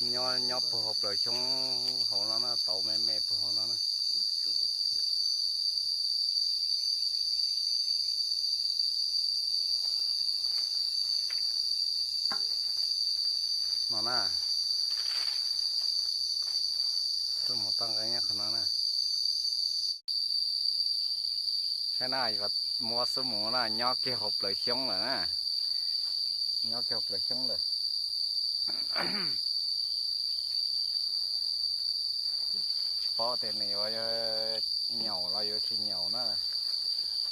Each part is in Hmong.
Nyob nyob puag hauv plaws xyoob hauv no na, tauv me me puag hauv no na. No na, xub mus toj nqeeb nyob qhov no na. Saib na, yuav muab xub mus na, nyob kiag hauv plaws xyoob lawm na. Nyob kiag hauv plaws xyoob lawm. Tsis paub tias nws yuav nyaum los yuav tsis nyaum na.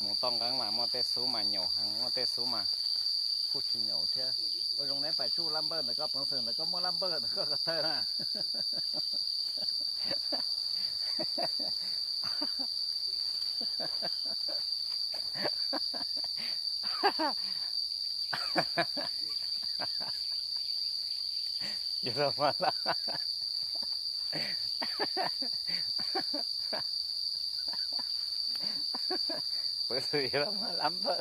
Mus toj nqeeb mas muaj tej xub mas nyaum heev, muaj tej xub mas kuj tsis nyaum thiab. Ua zoo neb pais tsuj lab npawj ntawm koj peev xwm ntawm koj muaj lab npawj ntawm koj ko taw na. Yuav los mas lab, peev xwm yuav los mas lab npawj.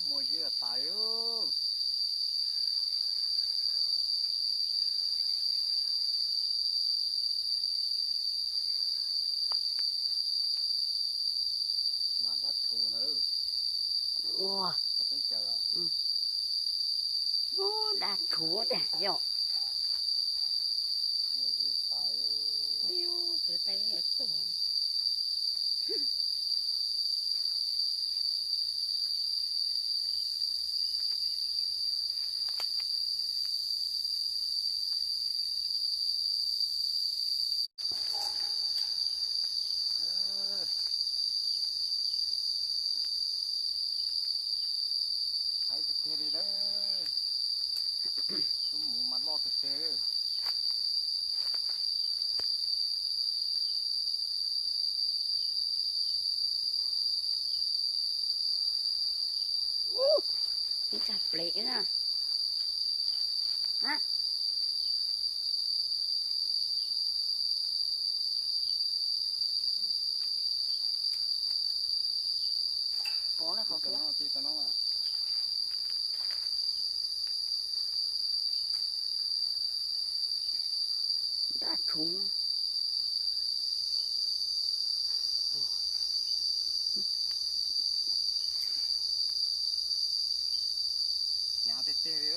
Muaj zib tas li. Ua, ub, dab thuv tiag yom. Ub, tus tais tuag. Haib tiag tiag li na. Xub mus mas loj tiag tiag. Ib txag plev na. Pov lawm qhov tias. Dab thuv. Hnyav tiag tiag li.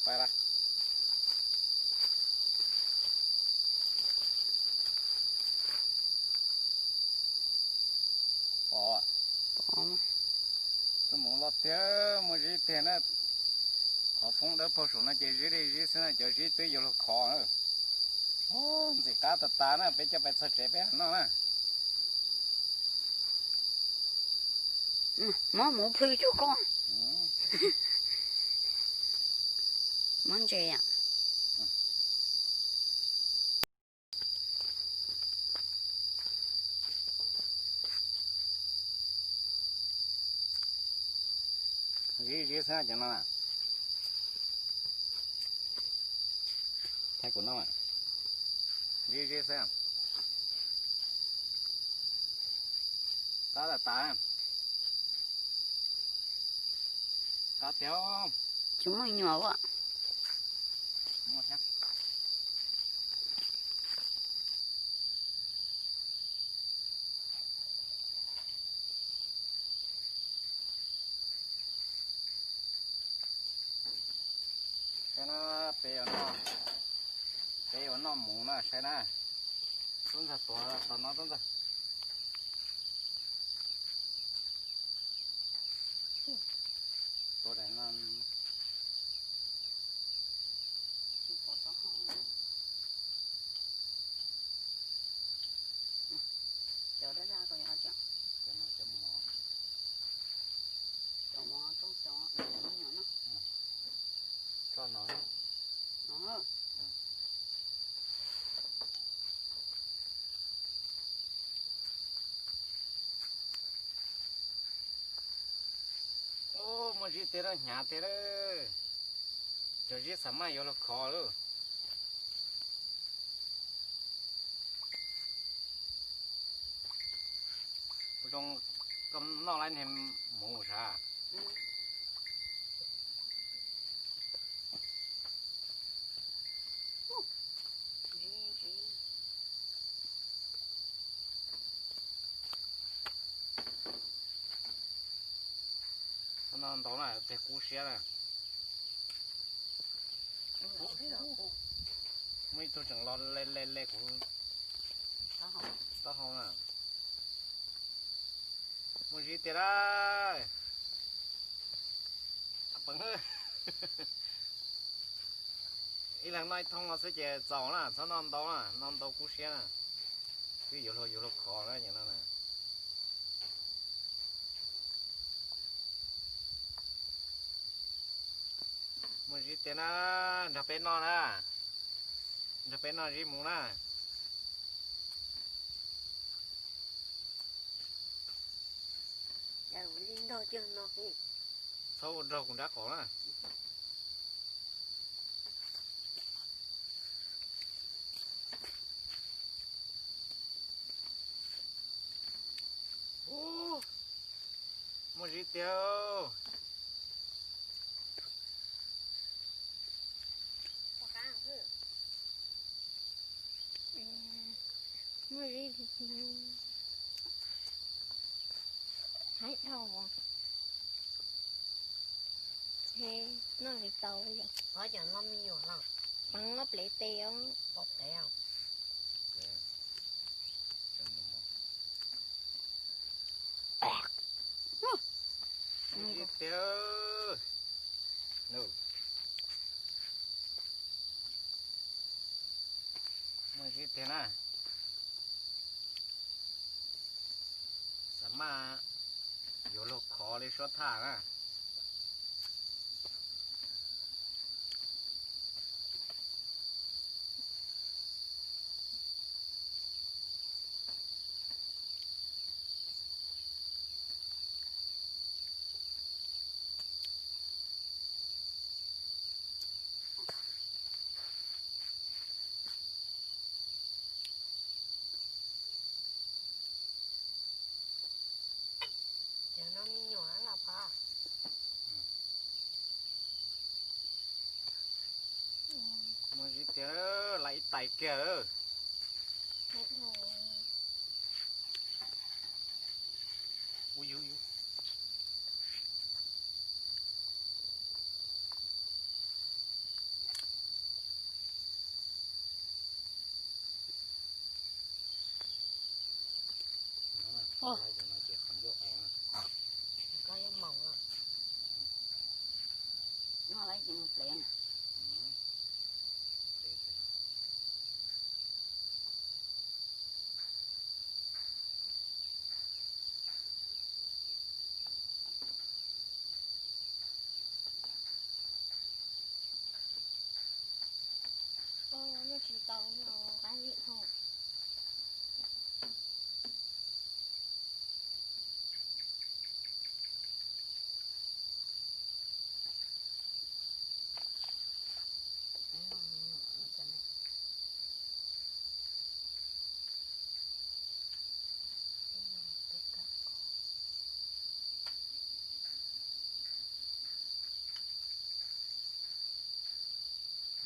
Pais lawm. Pov, xub mus loj tiag, muaj zib tiag na. Qhov foob dawb paug saum no ces zib li zib xwb na, cov zib twb yuav luag khov na. Ntxim qab tas tas na, peb coj pais txog tsev peb noj na. Muab mus plhws cuag koj. Muab ntses. Zib zib xwb cov no. Thaij kuv noj. Zib zib xwb. Qab tas tas. Qab tiag. Tsis muaj nyuam ua. Muaj thiab. Saib na, peb yuav noj, peb yuav noj mus na, saib na. Tub ntxawg tuav tom no tub ntxawg. Tuav daim no. Cov daj daj ko yog cov, cov mov, cov mov, cov me nyuam no. Tso no. Muaj zib tiag lawm, hnyav tiag lawm. Cov zib xav maj yuav luag khov lawm. Ua zoo koj noj lawm niag mus sav. Noj ntau na, tes kub siab na. Muaj ib tug tseem los le le le kuv taub hau na. Muaj zib tiag lawm. Peev, ib leeg noj ib thooj no xwb ces txaus na, txhob noj ntau na, noj ntau kub siab na. Twb yuav luag, yuav luag khov na ces no na. Muaj zib tiag na, nrog peb noj na, nrog peb noj zib mus na. Txhob ua nrog kuv nrab qaum na. Muaj zib tiag. Muaj zib tiag. Haib dhau. Noj li tau yom. Pov cov no me nyuam los. Peev ob plev tes os. Pov plev os. Muaj zib tiag. Muaj zib tiag na. Xav maj yuav luag khov li suab thaj na. Cov no me nyuam los pov. Muaj zib tiag, lawv ib tais kiag lawm. Ub yub yub. Koj yuav moos los? Noj lawm ces mus plev. Noj tsis tau, noj qab zib dhau.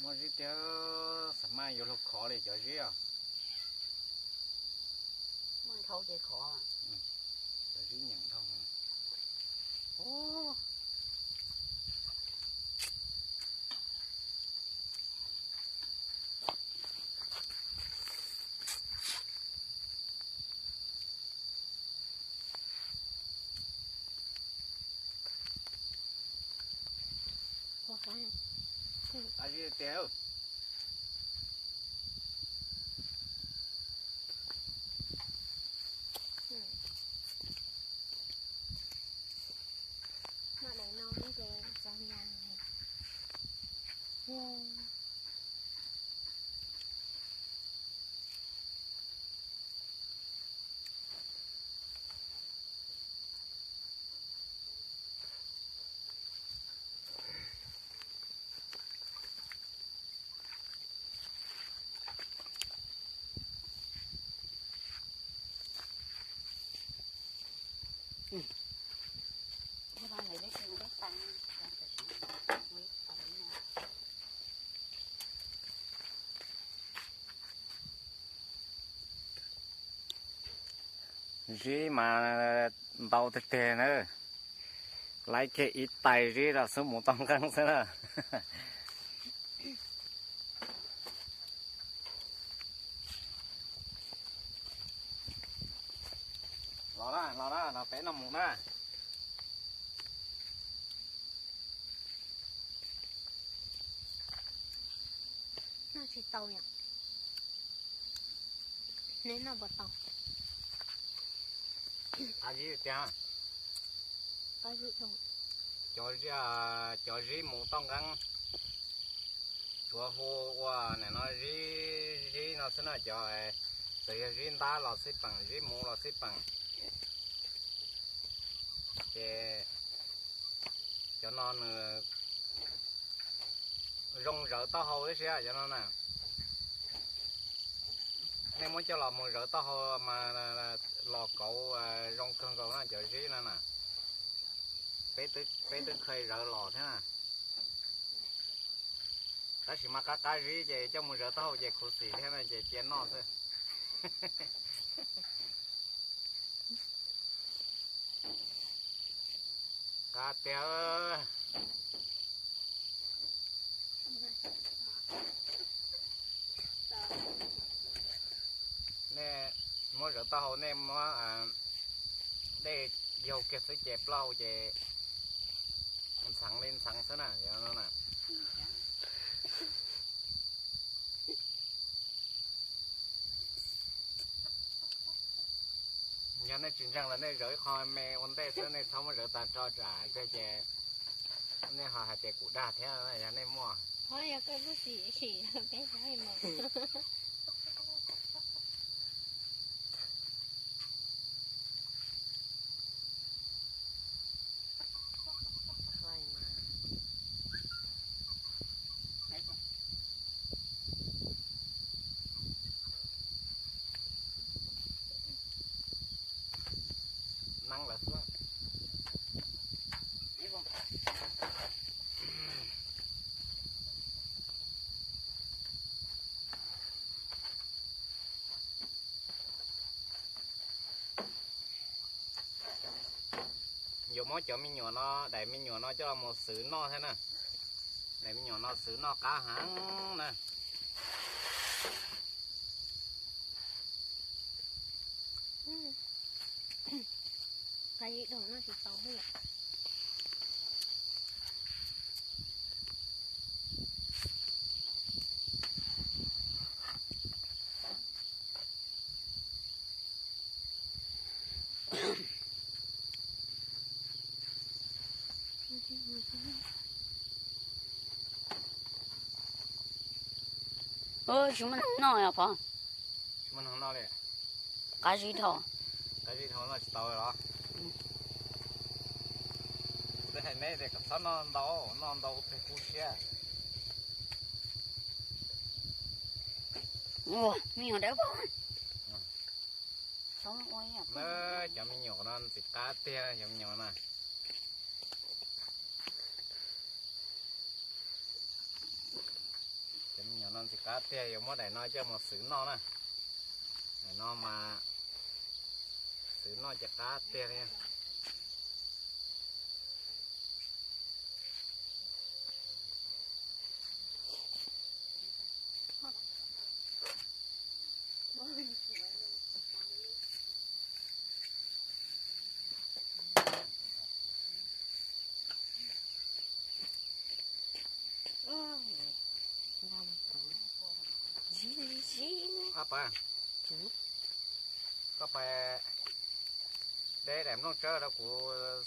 Muaj zib tiag, xav maj yuav luag khov li cov zib os. Muaj nrhau ces khov. Cov zib nyeem dhau. Ub. Qab zib tiag. Zib mas ntau tiag tiag na. Laiv kiag ib tais zib los xub mus tau nqeeb xwb na. Los na, los na, los peb noj mus na. Noj tsis tau yom. Neb noj puas tau? Qab zib tiag. Cov zib, cov zib mus toj nqeeb. Tsuav hu ua nim no zib, zib no xwb na, cov txawm yog zib ntab los xij peem, zib muv los xij peem. Ces cov no nws zoo zawv taub hau tib si cov no na. Nej muab coj los mus zawv taub hau mas los kauv zoo kawg nkaus na cov zib no na. Peb twb kheev zawv los thiab na. Tab sis mas qab qab zib ces coj mus zawv taub hau ces khuv xim thiab no ces cia noj xwb. Qab tiag. Nej muab zawv taub hau nej muab dej yaug kiag xwb ces plaub hau ces ntxheev li ntxheev xwb na. Yog nej tsis ntseeg los nej zawv ib qho me ua ntej xwb, nej txhob muab zawv tag nrho tsam ces nej ho hais tias kuv dag thiab yog nej muaj. Neeb lawv xwb. Yuav muab cov me nyuam no, daim me nyuam no coj los mus xwv noj thiab na. Daim me nyuam no xwv noj qab heev na. Tsis muaj neeg noj os pog. Tsis muaj neeg noj li. Qab zib dhau. Qab zib dhau noj tsis tau los. Kuv twb hais neb tias kom txhob noj ntau, noj ntau peg kub siab. Me nyuam dawb paug. Cov me nyuam no ntxim qab tiag cov me nyuam no. Cov me nyuam no ntxim qab tiag, yuav muab daim no coj mus xwv noj na. Daim no mas xwv noj ces qab tiag li. Ab pas, koj pas de daim nplooj tsawb rau kuv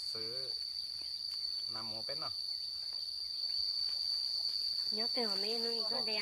xwb, nas mus peb noj. Nyob twg me hnub ib tug de?